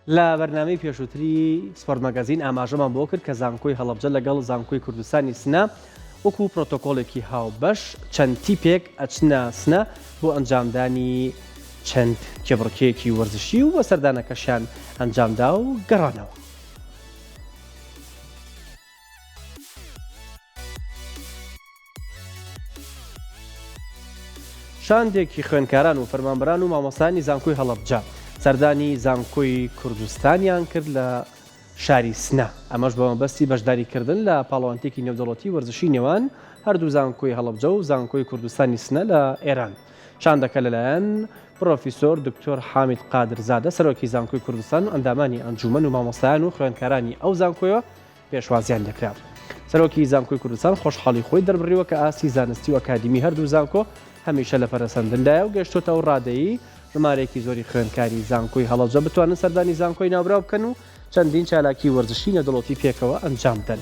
لە بەرنامەی پێشووتری سپۆرت مەگەزین ئاماژەمان بۆ کرد کە زانکۆی هەڵەبجە لەگەڵ زانکۆی کوردستانی سنە وەکو پرۆتۆکۆڵێکی هاوبەش چەند تیپێک ئەچنە سنە بۆ ئەنجامدانی چەند کێبڕکێیەکی وەرزشی و سەردانەکەشیان ئەنجامدا و گەڕانەوە. شاندێکی خوێندکاران و فەرمانبەران و مامۆستایانی زانکۆی هەڵەبجە سەردانی زانکۆی کوردستانیان کرد لە شاری سنە، ئەمەش بە مەبەستی بەشداریکردن لە پاڵەوانتێکی نێودەوڵەتی وەرزشی نێوان هەردوو زانکۆی هەڵەبجە و زانکۆی کوردستانی سنە لە ئێران. شاندەکە لەلایەن پڕۆفیسۆر دکتۆر حامید قادرزادە سەرۆکی زانکۆی کوردستان و ئەندامانی ئەنجوومەن و مامۆستایان و خوێندکارانی ئەو زانکۆیەوە پێشوازیان لێکرا. سەرۆکی زانکۆی کوردستان خۆشحاڵی خۆی دەربڕیوە کە ئاستی زانستی و ئەکادیمی هەردوو زانکۆ هەمیشە لە پەرەسەندندایە و گەیشتۆتە ئەو ڕادەی ژمارەیەکی زۆری خوێندکاری زانکۆی هەڵەبجە بتوانن سەردانی زانکۆی ناوبراو بکەن و چەندین چالاکی وەرزشی نێودەوڵەتی پێکەوە ئەنجام بدەن.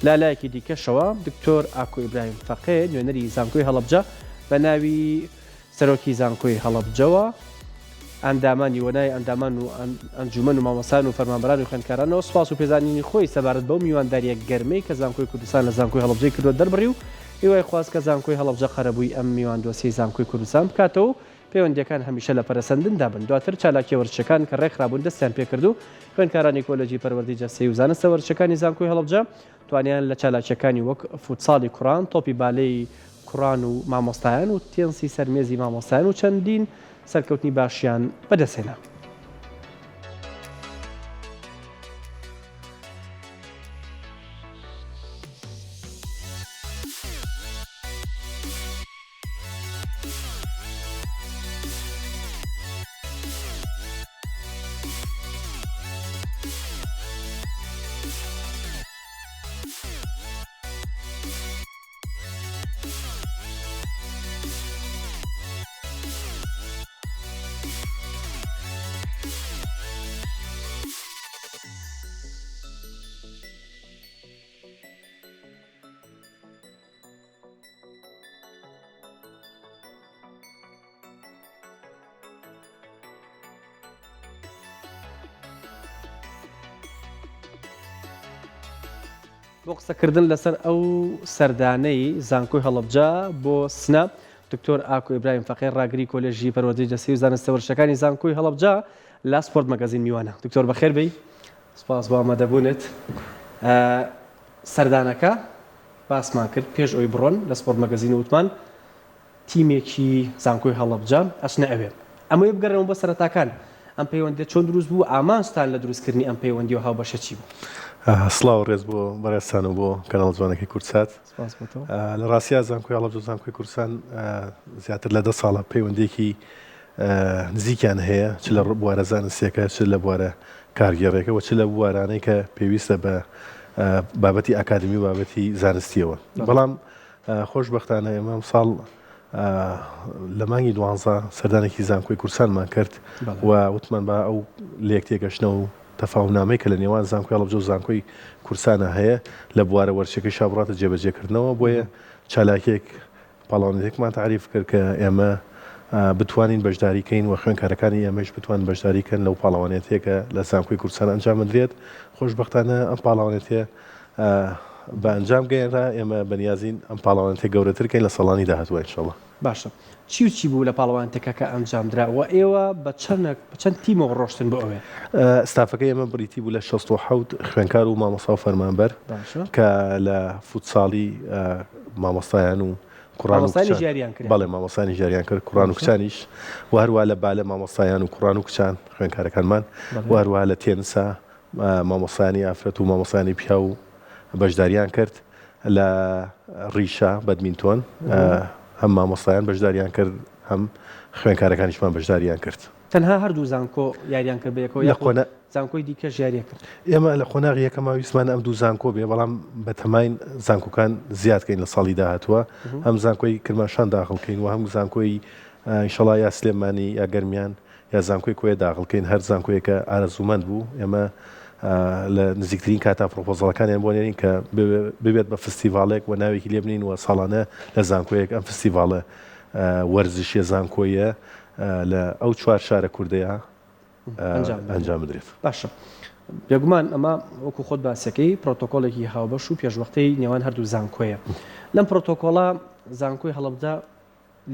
لە لایەکی دیکەشەوە دکتۆر ئاکۆ ئیبراهیم فەقێ نوێنەری زانکۆی هەڵەبجە بە ناوی سەرۆکی زانکۆی هەڵەبجەوە، ئەندامانی وەنای ئەندامان و ئەنجومەن و مامۆستایان و فەرمانبەران و خوێندکارانەوە سوپاس و پێزانینی خۆی سەبارەت بەو میواندارییە گەرمەی کە زانکۆی کوردستان لە زانکۆی هەڵەبجەی کردووە دەربڕی و هیوای خواست کە زانکۆی هەڵەبجە قەرەبووی ئەم میواندۆستیەی زانکۆی کوردستان بکاتەوە و پەیوەندییەکان هەمیشە لە پەرەسەندندا بن. دواتر چالاکییە وەرزشیەکان کە ڕێکخرابوون دەستیان پێکرد و خوێندکارانی کۆلێجی پەروەردەی جەستەیی و زانستە وەرزشیەکانی زانکۆی هەڵەبجە توانیان لە چالاکییەکانی وەک فوتساڵی کوڕان، تۆپی بالەی کوڕان و مامۆستایان و تێنسی سەر مێزی مامۆستایان و چەندین سەرکەوتنی باشیان بەدەستهێنا. بۆ قسەکردن لەسەر ئەو سەردانەی زانکۆی هەڵەبجە بۆ سنە، دکتۆر ئاکۆ ئیبراهیم فەقێ ڕاگری کۆلێژی پەروەردەی جەستەیی و زانستە وەرزشیەکانی زانکۆی هەڵەبجە لە سپۆرت مەگەزین میوانە. دکتۆر بەخێر بێی، سوپاس بۆ ئامادەبوونت. سەردانەکە باسمان کرد پێش ئەوەی بڕۆن لە سپۆرت مەگەزین وتمان تیمێکی زانکۆی هەڵەبجە ئەچنە ئەوێ. ئەمەوێ بگەڕێمەوە بۆ سەرەتاکان، ئەم پەیوەندییە چۆن دروست بوو و ئامانجتان لە دروستکردنی ئەم پەیوەندی و هاوبەشە چی بوو؟ سڵاو و ڕێز بۆ بەڕێزتان و بۆ کەناڵە جوانەکەی کوردسات. سپاس بۆ تۆ. لە ڕاستیا زانکۆی هەڵەبجە و زانکۆی کوردستان زیاتر لە دە ساڵە پەیوەندییەکی نزیکیان هەیە چ لە بوارە زانستییەکە چ لە بوارە کارگێڕیەکە و چ لە بوارانەی کە پێویستە بە بابەتی ئاکادمی و بابەتی زانستییەوە. بەڵام خۆشبەختانە ئێمە ئەمساڵ لە مانگی دوانزە سەردانێکی زانکۆی کوردستانمان کرد و وتمان با ئەو لێکتێگەشتنە و تەفاهومنامەی کە لە نێوان زانکۆی هەڵەبجە و زانکۆی کوردستانە هەیە لە بوارە وەرزشیەکەیشا بڕاتە جێبەجێکردنەوە بۆیە چالاکیەک پاڵەوانێتێکمان تەعریف کرد کە ئێمە بتوانین بەشداری کەین و خوێندکارەکانی ئێمەش بتوانن بەشداری کەن لەو پاڵەوانێتیە کە لە زانکۆی کوردستان ئەنجام بدرێت خۆشبەختانە ئەم پاڵەوانێتیە بە ئەنجام گەیەنرا، ئێمە بەنیازین ئەم پاڵەوانێتیە گەورەتر کەین لە ساڵانی داهاتووە ان شاءاللە. باشە چی و چی بوو لە پاڵەوانێتیەکە کە ئەنجام درا و ئێوە بە چەند بە چەند تیمەوە ڕۆشتن بۆ ئەوێ؟ ستافەکەی ئێمە بریتی بوو لە 67 خوێندکار و مامۆستا و فەرمانبەر باشە. کە لە فوتساڵی مامۆستایان و کوڕان و مامۆستایانیش کچان یاریان کرد؟ بەڵێ مامۆستایانیش یاریان کرد کوڕان و باشە. کچانیش و هەروەها لە بالە مامۆستایان و کوڕان و کچان خوێندکارەکانمان بەڵێ. و هەروەها لە تێنسا مامۆستایانی ئافرەت و مامۆستایانی پیاو بەشداریان کرد لە ڕیشە بەدمینتۆن هەم مامۆستایان بەشداریان کرد هەم خوێنکارەکانیشمان بەشداریان کرد. تەنها هەردوو زانکۆ یاریان کرد بەیەکەوە لە یاخود قۆنا. زانکۆی دیکەش یاریان کرد؟ ئێمە لە قۆناغی یەکەما ویستمان ئەم دوو زانکۆ بێ بەڵام بەتەماین زانکۆکان زیاد کەین لە ساڵی داهاتووە هەم زانکۆی کرماشان داخڵ کەین و هەم زانکۆی ئینشەڵا یا سلێمانی یا گەرمیان یا زانکۆی کۆیە داخڵ کەین هەر زانکۆیەک کە ئارەزوومەند بوو ئێمە لە نزیکترین کاتا پرۆپۆزەڵەکانیان بۆ نێرین کە ببێت بە فستیڤاڵێک و ناوێکی لێ بنین و ساڵانە لە زانکۆیەک ئەم فستیڤاڵە وەرزشیە زانکۆیە لە ئەو چوار شارە کوردەیە. ئەنجام بدرێت. باشە بێگومان ئەمە وەکو خۆت باسەکەی پرۆتۆکۆلێکی هاوبەش و پێشوەختەی نێوان هەردوو زانکۆیە. لەم پرۆتۆکۆڵە زانکۆی هەڵەبجە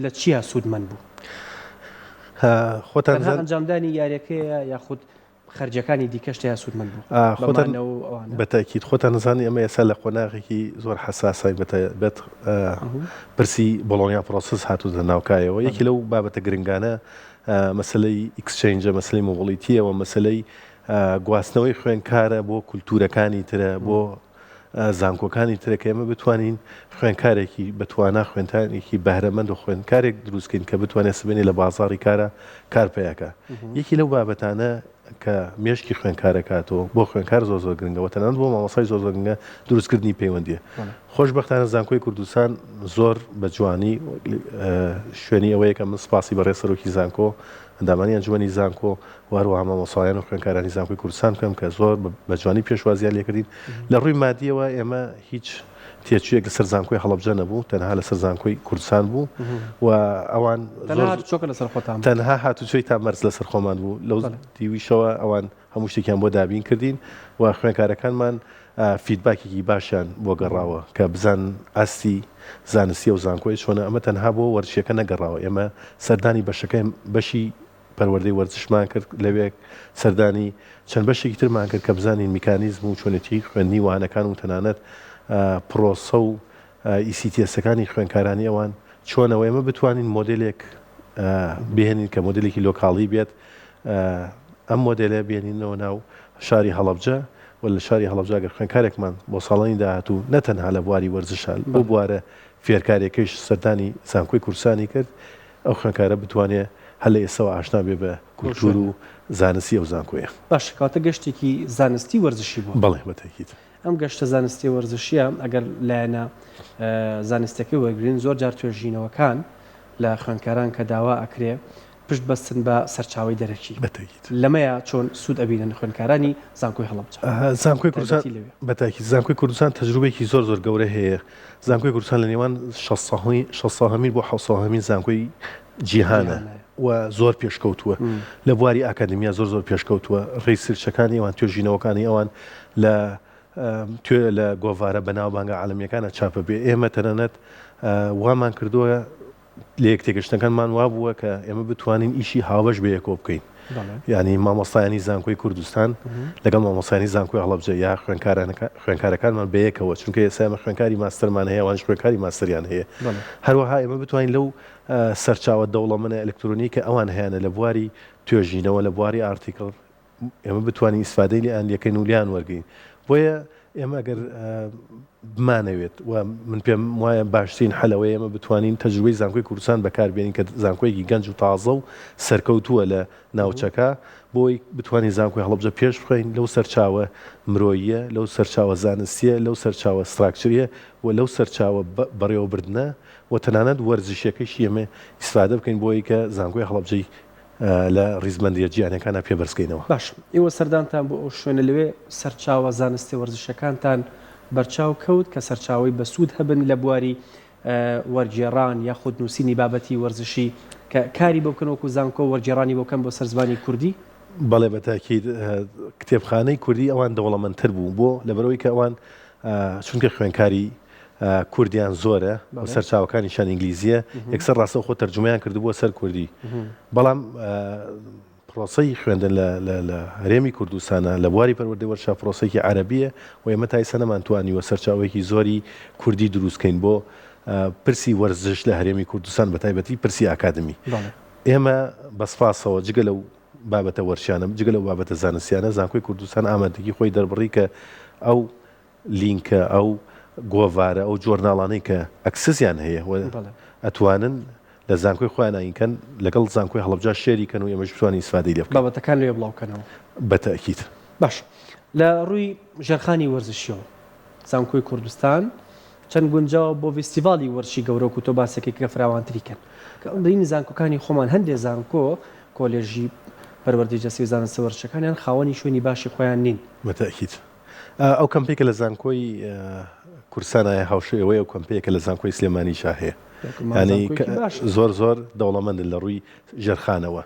لە چیا سوودمەند بوو؟ خۆتان تەنها ئەنجامدانی یاریەکەیە یاخود خەرجیەکانی دیکەش تیا سوودمەند بوو خۆتان بە تاکید خۆتان نزانی ئەمە ئێستا لە قۆناغێکی زۆر حەساسای بەتایبەت پرسی Bologna process هاتووتە ناوکایەوە یەکی لەو بابەتە گرنگانە مەسلەی exchange ە مەسلەی mobility یەوە مەسلەی گواستنەوەی خوێنکارە بۆ کولتوورەکانی ترە بۆ زانکۆکانی ترە کە ئێمە بتوانین خوێنکارێکی بەتوانا خوێندکارێکی بەهرەمەند و خوێندکارێک دروستکەین کە بتوانێت سبەینێ لە بازاڕی کارا کار پەیاکا یەکی لەو بابەتانە کە مێشکی خوێندکارە کاتەوە بۆ خوێندکار زۆر زۆر گرنگە و تەنانەت بۆ مامۆستای زۆر زۆر گرنگە دروستکردنی پەیوەندیە خۆشبەختانە زانکۆی کوردستان زۆر بە جوانی شوێنی ئەوەیە کە من سپاسی بەڕێز سەرۆکی زانکۆ ئەندامانی ئەنجومەنی زانکۆ و هەروەها مامۆستایان و خوێندکارانی زانکۆی کوردستان بکەم کە زۆر بە جوانی پێشوازیان لێکردین لە ڕووی مادیەوە ئێمە هیچ تێچوویەک لەسەر زانکۆی هەڵەبجە نەبوو تەنها لەسەر زانکۆی کوردستان بوو و ئەوان چۆکە لەسەر خۆتان تەنها هاتوچۆی تا مەرز لەسەر خۆمان بوو لەو دیویشەوە ئەوان هەموو شتێکیان بۆ دابین کردین و خوێندکارەکانمان feedback ێکی باشیان بۆ گەڕاوە کە بزانن ئاستی زانستی ئەو زانکۆیە چۆنە، ئەمە تەنها بۆ وەرزشیەکە نەگەڕاوە، ئێمە سەردانی بەشەکە بەشی پەروەردەی وەرزشمان کرد لەوێ سەردانی چەند بەشێکی ترمان کرد کە بزانین میکانیزم و چۆنێتی خوێندنی وانەکان و تەنانەت پرۆسە و ECTS ەکانی خوێندکارانی ئەوان چۆنە و ئێمە بتوانین مۆدێلێک بهێنین کە مۆدێلێکی local ی بێت ئەم مۆدێلە بێنینەوە ناو شاری هەڵەبجە و لە شاری هەڵەبجە گەر خوێندکارێکمان بۆ ساڵانی داهاتوو نە تەنها لە بواری وەرزشا بۆ بوارە فێرکاریەکەیش سەردانی زانکۆی کوردستانی کرد ئەو خوێندکارە بتوانێ هەر لە ئێستەوە ئاشنا بێ بە کولتوور و زانستی ئەو زانکۆیە. باشە کەواتە گەشتێکی زانستی وەرزشی بووە. بەڵێ بە تەئکید. ئەم گەشتە زانستیە وەرزشیە ئەگەر لایەنە زانستیەکەی وەرگرین زۆر جار توێژینەوەکان لە خوێندکاران کە داوا ئەکرێ پشت بەستن بە سەرچاوەی دەرەکی. بەتاکید. لەمەیا چۆن سوود ئەبینن خوێندکارانی زانکۆی هەڵەبجە؟ زانکۆی کوردستان تایبەتی لەوێ. بەتاکید زانکۆی کوردستان تەجروبەیەکی زۆر زۆر گەورە هەیە. زانکۆی کوردستان لە نێوان شەستەهەمین بۆ حەوسەهەمین زانکۆی جیهانە و زۆر پێشکەوتووە. لە بواری ئاکادمیا زۆر زۆر پێشکەوتووە. research ەکانی ئەوان، توێژینەوەکانی ئەوان لە توێ لە گۆڤارە بەناوبانگە عالەمییەکانا چاپ ئەبێ. ئێمە تەنانەت وامان کردووە لەیەکتێگەشتنەکانمان وابووە کە ئێمە بتوانین ئیشی هاوبەش بەیەکەوە بکەین یعنی مامۆستایانی زانکۆی کوردستان لەگەڵ مامۆستایانی زانکۆی هەڵەبجە یا خوێندکارەکانمان بەیەکەوە چونکە ئێستا ئێمە خوێندکاری ماستەرمان هەیە ئەوانیش خوێندکاری ماستەریان هەیە هەروەها ئێمە بتوانین لەو سەرچاوە دەوڵەمەنە ئەلکترۆنی کە ئەوان هەیانە لە بواری توێژینەوە لە بواری article ئێمە بتوانین ئیسفادەی لێیان لێکەین و لێیان وەرگین بۆیە ئێمە ئەگەر بمانەوێت و من پێم وایە باشترین حەل ئەوەیە ئێمە بتوانین تەجروبەی زانکۆی کوردستان بەکاربێنین کە زانکۆیەکی گەنج و تازە و سەرکەوتووە لە ناوچەکە بۆی بتوانین زانکۆی هەڵەبجە پێش بخەین لەو سەرچاوە مرۆییە لەو سەرچاوە زانستیە لەو سەرچاوە structure یە و لەو سەرچاوە بەڕێوەبردنە و تەنانەت وەرزشیەکەشی ئێمە ئیسفادە بکەین بۆی کە زانکۆی هەڵەبجەی لە ڕیزبەندییە جیهانیەکانا پێ بەرز کەینەوە. باشە ئێوە سەردانتان بۆ ئەو شوێنە لەوێ سەرچاوە زانستیە وەرزشیەکانتان بەرچاو کەوت کە سەرچاوەی بەسوود هەبن لە بواری وەرگێڕان یاخود نووسینی بابەتی وەرزشی کە کاری بۆ بکەن وەکو زانکۆ وەرگێڕانی بۆ بکەن بۆ سەر زمانی کوردی؟ بەڵێ بە تاکید کتێبخانەی کوردی ئەوان دەوڵەمەندتر بوو بۆ لەبەرئەوەی کە ئەوان چونکە خوێنکاری کوردیان زۆرە و سەرچاوەکانیشیان ئینگلیزیە یەکسەر ڕاستەوخۆ تەرجومەیان کردبووە سەر کوردی بەڵام پرۆسەی خوێندن لە هەرێمی کوردستانە لە بواری پەروەردەی وەرشا پرۆسەیەکی عەرەبیە و ئێمە تا ئیستا نەمانتوانیوە سەرچاوەیەکی زۆری کوردی دروستکەین بۆ پرسی وەرزش لە هەرێمی کوردستان بە تایبەتی پرسی ئاکادمی ئێمە بە سپاسەوە جگە لەو بابەتە وەرشیانە جگە لەو بابەتە زانستیانە زانکۆی کوردستان ئامادەگی خۆی دەربڕی کە ئەو لینکە ئەو گۆڤارە ئەو جۆرناڵانەی کە access یان هەیە و ئەتوانن لە زانکۆی خۆیان ئاینکەن لەگەڵ زانکۆی هەڵەبجە share ی کەن و ئێمەش بتوانین ئیسفادەی لێ بکەین. بابەتەکان لەوێ بڵاو کەنەوە. بە تەئکید. باشە لە ڕووی ژێرخانی وەرزشیەوە زانکۆی کوردستان چەند گونجاوە بۆ ڤیستیڤاڵی وەرزشی گەورە وەکو تۆ باسەکەی کە فراوانتری کەن کە بینی زانکۆکانی خۆمان هەندێ زانکۆ کۆلێژی پەروەردەی جەستەی و زانستە وەرزشەکانیان خاوەنی شوێنی باشی خۆیان نین. بە تەئکید. ئەو کەمپەی کە لە زانکۆی کوردستانایە هاوشێوەی ئەو کەمپەیە کە لە زانکۆی سلێمانیشا هەیە. یانی زۆر زۆر دەوڵەمەندن لە ڕووی ژێرخانەوە.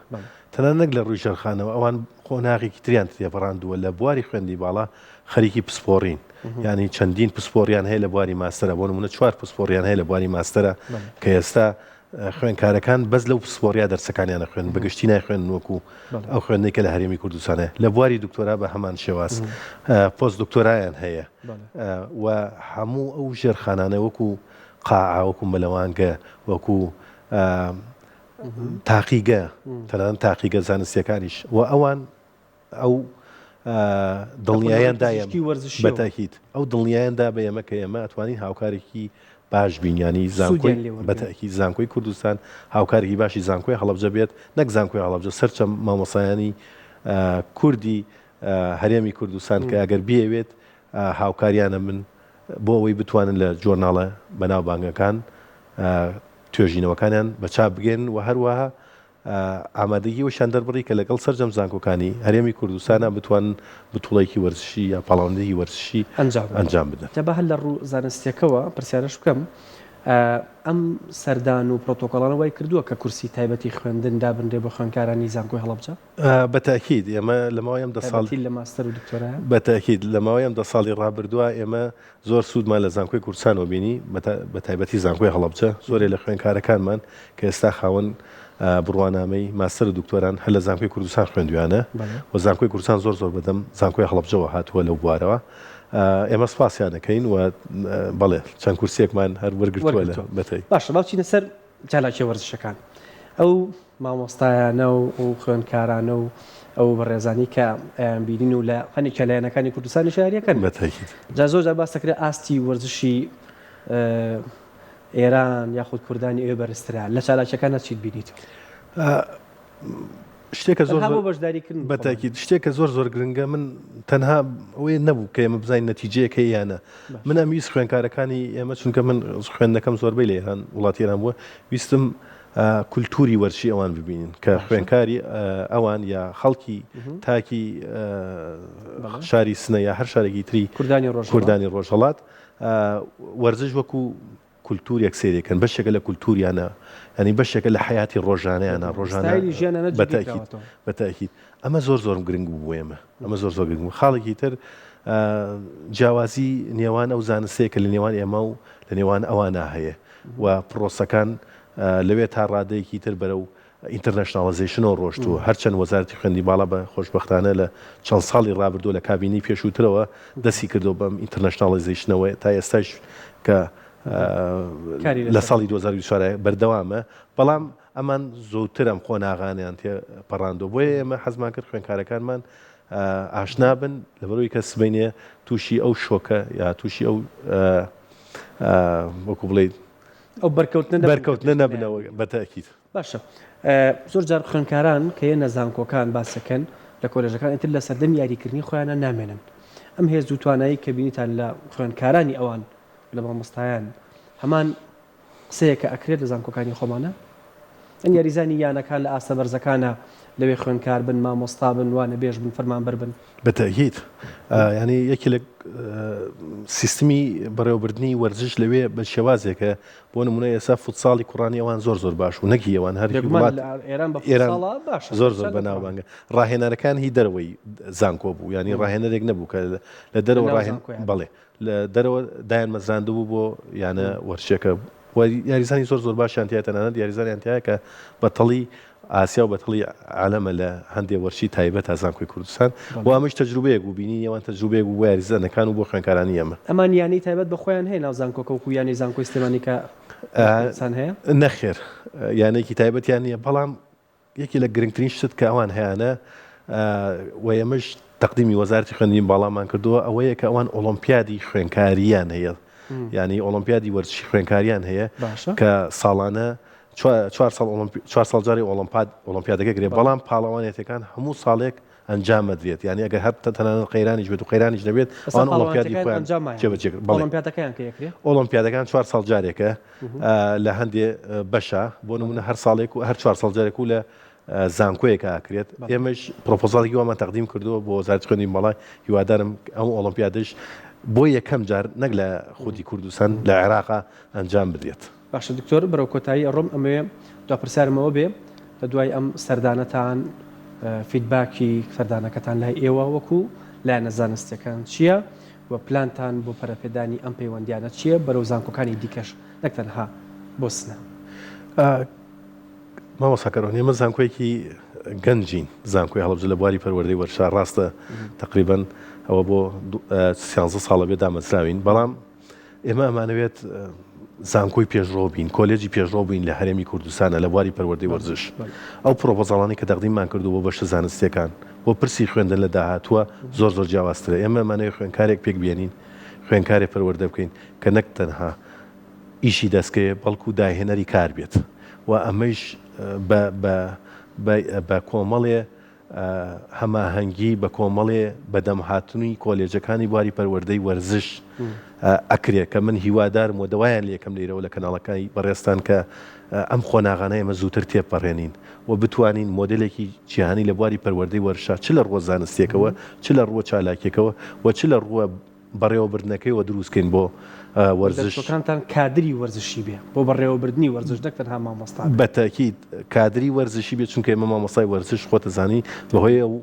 تەنانەت نەک لە ڕووی ژێرخانەوە ئەوان قۆناغێکی تریان تێپەڕاندووە لە بواری خوێندنی باڵا خەریکی پسپۆڕین یانی چەندین پسپۆڕیان هەیە لە بواری ماستەرە بۆ نمونە چوار پسپۆڕیان هەیە لە بواری ماستەرە کە ئێستا خوێنکارەکان بەس لەو پسپۆڕیا دەرسەکانیان ئەخوێنن بە گشتی نایخوێنن وەکو ئەو خوێندنەی کە لە هەرێمی کوردستان هەیە لە بواری دکتۆرا بە هەمان شێواز پۆست دکتۆرایان هەیە و هەموو ئەو ژێرخانانە وەکو قاعە وەکو مەلەوانگە وەکو تاقیگە تەنانەت تاقیگە زانستیەکانیش و ئەوان ئەو دڵنیایان دایە بەتاکیت ئەو دڵنیایان دا بە ئێمە کە ئێمە ئەتوانین هاوکارێکی باش بین ینی زانکۆی بەتاکی زانکۆی کوردستان هاوکارێکی باشی زانکۆی هەڵەبجە بێت نەک زانکۆی هەڵەبجە سەرچەم مامۆسایانی کوردی هەرێمی کوردستان کە ئەگەر بیەوێت هاوکاریانە من بۆ ئەوەی بتوانن لە جۆرناڵە بەناوبانگەکان توێژینەوەکانیان بە چاپ بگەێن و هەروەها ئامادەگی ئەوەشیان دەربڕی کە لەگەڵ سەرجەم زانکۆکانی هەرێمی کوردستانا بتوانن بتوڵێکی وەرزشی یا پاڵاوتنێکی وەرزشی ئەنجام بدەن. جا با هەر لە ڕوو زانستیەکەوە پرسیارەش بکەم، ئەم سەردان و پرۆتۆکۆڵانە وای کردووە کە کورسی تایبەتی خوێندن دابنرێ بۆ خوێندکارانی زانکۆی هەڵەبجە؟ بە تەئکید ئێمە لە ماوەی ئەم دە ساڵ. تایبەتی لە ماستەر و دکتۆرایە؟ بە تەئکید لە ماوەی ئەم دە ساڵی ڕابردووە ئێمە زۆر سوودمان لە زانکۆی کوردستانەوە بینی، بە تایبەتی زانکۆی هەڵەبجە، زۆرێ لە خوێندکارەکانمان کە ئێستا خاوەن بڕوانامەی ماستەر و دکتۆران هەر لە زانکۆی کوردستان خوێندویانە و زانکۆی کوردستان زۆر زۆر بەدەم زانکۆی هەڵەبجەوە هاتووە لەو بوارەوە ئێمە سپاسیان دەکەین و بەڵێ چەند کورسیەکمان هەر وەرگرتووە لە بەتەی. باشە با بچینە سەر چالاکیە وەرزشەکان ئەو مامۆستایانە و ئەو خوێندکارانە و ئەو بەڕێزانی کە ئەیانبینین و لە هەنێک لە لایەنەکانی کوردستانیش یاریەکەن بەتاکید. جا زۆر جار باس دەکرێت ئاستی وەرزشی ئێران یاخود کوردانی ئەوێ بەرزترە لە چالاکیەکاندا چیت بینیتەوە؟ شتێکە زۆر تەنها بۆ بەشداریکردن خۆمان. بەتاکید شتێکە زۆر زۆر گرنگە من تەنها ئەوەیە نەبوو کە ئێمە بزانین نەتیجەیەک هەیە یان نا من ئەمویست خوێندکارەکانی ئێمە چونکە من خوێندنەکەم زۆربەی لە ئێران وڵاتی ئێران بووە ویستم کولتوری وەرزشی ئەوان ببینین کە خوێندکاری ئەوان یا خەڵکی تاکی شاری سنە یا هەر شارێکی تری کوردانی ڕۆژهەڵات وەرزش وەکو کولتورێک سەیرێکن بەشێکە لە کولتوریانە ینی بەشێکە لە حیاتی ڕۆژانەیانە ڕۆژانە بەتاکیت بەتاکیت ئەمە زۆر زۆرم گرنگ بوو بۆ ئێمە ئەمە زۆر زۆر گرنگ بوو خاڵێکی تر جیاوازی نێوان ئەو زانستەیە کە لە نێوان ئێمە و لە نێوان ئەوانە هەیە و پرۆسەکان لەوێ تا ڕادەیەکی تر بەرەو internationalization ەوە ڕۆشتووە، هەرچەند وەزارەتی خوێندنی باڵا بە خۆشبەختانە لە چەند ساڵی ڕابردووە لە کابینەی پێشووترەوە دەستی کردووە بەم internationalization ەوە تا ئێستاش کە لە ساڵی 2024 بەردەوامە، بەڵام ئەمان زووتر ئەم قۆناغانەیان تێپەڕاندووە، بۆیە ئێمە حەزمان کرد خوێندکارەکانمان ئاشنا بن لەبەرئەوەی کە سبەینێ تووشی ئەو شۆکە یا تووشی ئەو وەکو بڵێیت ئەو بەرکەوتنە نەبن بەرکەوتنە نەبنەوە بە تەئکید. باشە زۆر جار خوێندکاران کە یەنە زانکۆکان باسەکەن لە کۆلێژەکان ئیتر لە سەردەمی یاریکردنی خۆیانە نامێنن ئەم هێز و توانایی کە بینیتان لە خوێندکارانی ئەوان لە مامۆستایان هەمان قسەیە کە ئەکرێت لە زانکۆکانی خۆمانە؟ ئەن یاریزانی یانەکان لە ئاستە بەرزەکانە لەوێ خوێندکار بن، مامۆستا بن، وانەبێژ بن، فەرمانبەر بن. بە تەئکید. یانی یەکێ لە سیستمی بەڕێوەبردنی وەرزش لەوێ بە شێوازێکە بۆ نمونە ئێستا فوتساڵی کوڕانی ئەوان زۆر زۆر باش و نەک هی ئەوان هەر هی بێگومان وڵات لە ئێران بە ئێران فوتساڵا باشە زۆر زۆر هەرچەندە کوڕان. بەناوبانگە. ڕاهێنەرەکان هی دەرەوەی زانکۆ بوو یانی ڕاهێنەرێک نەبوو کە لە لە دەرەوە ناو ڕاهێن زانکۆیان. بەڵێ لە دەرەوە دایانمەزراندبوو بۆ یانە وەرزشیەکە و یاریزانی زۆر زۆر باشیان تیایە تەنانەت یاریزانیان تیایە کە بەتەڵی ئاسیا و بەتەڵی عالەمە لە هەندێ وەرزشی تایبەتە زانکۆی کوردستان و ئەمەش تەجروبەیەک بوو بینینی ئەوان تەجروبەیەک بوو بۆ یاریزانەکان و بۆ خوێندکارانی ئێمە. ئەمان یانەی تایبەت بە خۆیان هەیە ناو زانکۆکە وەکو یانەی زانکۆی سلێمانی کە لە کوردستان هەیە؟ نەخێر یانەیەکی تایبەتیان نییە بەڵام یەکێ لە گرنگترین شت کە ئەوان هەیانە و ئێمەش تەقدیمی وەزارەتی خوێندنی باڵامان کردووە ئەوەیە کە ئەوان ئۆڵۆمپیادی خوێنکاریان هەیە یعنی ئۆڵۆمپیادی وەرزشی خوێنکاریان هەیە کە ساڵانە چوار ساڵ چوار ساڵ جارێ ئۆڵۆمپاد ئۆڵۆمپیادەکە گرێ بەڵام پاڵەوانێتەکان هەموو ساڵێک ئەنجام ئەدرێت یانی ئەگەر هەر تەنانەت قەیرانیش بێت و قەیرانیش نەبێت ئێستا ئەوان ئۆڵۆمپیادی پاڵەوانێتیەکان خۆیان ئەنجام مایە جێبەجێ کرد بەڵێ ئۆڵۆمپیادەکەیان کەی ئەکرێ؟ ئۆڵۆمپیادەکان چوار ساڵ جارێکە لە هەندێ بەشە بۆ نمونە هەر ساڵێک و هەر چوار ساڵ جارێک و لە زانکۆیەکە ئەکرێت ئێمەش پرۆپۆزاڵێکی وامان تەقدیم کردووە بۆ وەزارەتی خوێندنی باڵا هیوادارم ئەم ئۆڵۆمپیادەش بۆ یەکەم جار نەک لە خودی کوردستان لە عێراقا ئەنجام بدرێت. باشە دکتۆر بەرەو کۆتایی ئەڕۆم ئەمەوێ دوا پرسیارم ئەوە بێ لە دوای ئەم سەردانەتان. feedback ی سەردانەکەتان لای ئێوە وەکو لایەنە زانستیەکان چییە و پلانتان بۆ پەرەپێدانی ئەم پەیوەندیانە چییە بەرەو زانکۆکانی دیکەش نەک تەنها بۆ سنە؟ مامۆستا کەرۆن ئێمە زانکۆیەکی گەنجین زانکۆی هەڵەبجە لە بواری پەروەردەی وەرشا ڕاستە تقریبن ئەوە بۆ سیانزە ساڵە بێ دامەزراوین بەڵام ئێمە ئەمانەوێت زانکۆی پێشڕەو بین کۆلێجی پێشڕەو بین لە هەرێمی کوردستانە لە بواری پەروەردەی وەرزش ئەو پرۆپۆزاڵانەی کە تەقدیممان کردو بۆ بەشە زانستیەکان بۆ پرسی خوێندن لە داهاتووە زۆر زۆر جیاوازترە ئێمە ئەمانەوێت خوێندکارێک پێک بێنین خوێندکارێ پەروەردە بکەین کە نەک تەنها ئیشی دەستکەوێ بەڵکو داهێنەری کار بێت و ئەمەیش بە بە بە کۆمەڵێ هەماهەنگی بە کۆمەڵێ بەدەم هاتنی کۆلێجەکانی بواری پەروەردەی وەرزش ئەکرێ کە من هیوادارم و دەوایان لێکەم لێرەوە لە کەناڵەکانی بەڕێزتان کە ئەم قۆناغانە ئێمە زووتر تێپەڕێنین و بتوانین مۆدێلێکی جیهانی لە بواری پەروەردەی وەرشا چ لە ڕووە زانستیەکەوە چ لە ڕووە چالاکیەکەوە و چ لە ڕووە بەڕێوەبردنەکەیەوە دروست کەین بۆ وەرزش. دەرچووەکانتان کادری وەرزشی بێ بۆ بەڕێوەبردنی وەرزش نەک تەنها مامۆستا بێ. بە تەئکید کادری وەرزشی بێ چونکە ئێمە مامۆستای وەرزش خۆت ئەزانی بەهۆی ئەو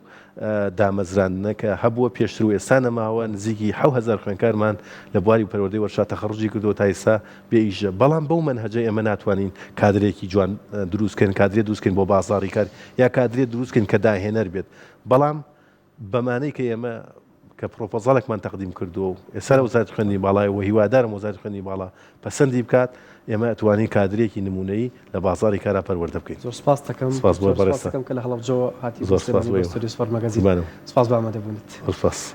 دامەزراندنە کە هەبووە پێشتر و ئێستا نەماوە نزیکی 7000 خوێندکارمان لە بواری پەروەردەی وەرشا تەخەڕوجی کردووە تا ئێستا بێ ئیشە بەڵام بەو مەنهەجە ئێمە ناتوانین کادرێکی جوان دروست کەین کادرێ دروست کەین بۆ بازاڕی کار یا کادرێ دروست کەین کە داهێنەر بێت بەڵام بەمانەی کە ئێمە کە پرۆپۆزاڵێکمان تەقدیم کردووە و ئێستا لە وەزارەتی خوێندنی باڵایە و هیوادارم وەزارەتی خوێندنی باڵا پەسەندی بکات، ئێمە ئەتوانین کادرێکی نموونەیی لە بازاڕی کارا پەروەردە بکەین. زۆر سپاست دەکەم. سپاس بۆ زۆر سپاست بەڕێزتان. دەکەم کە لە هەڵەبجەوە هاتی بۆ زۆر سپاس سلێمانی بۆ بۆ ئێوە. ستۆدیۆی سپۆرت مەگەزین. قوربانم. سپاس بۆ ئامادەبوونت. زۆر سپاس.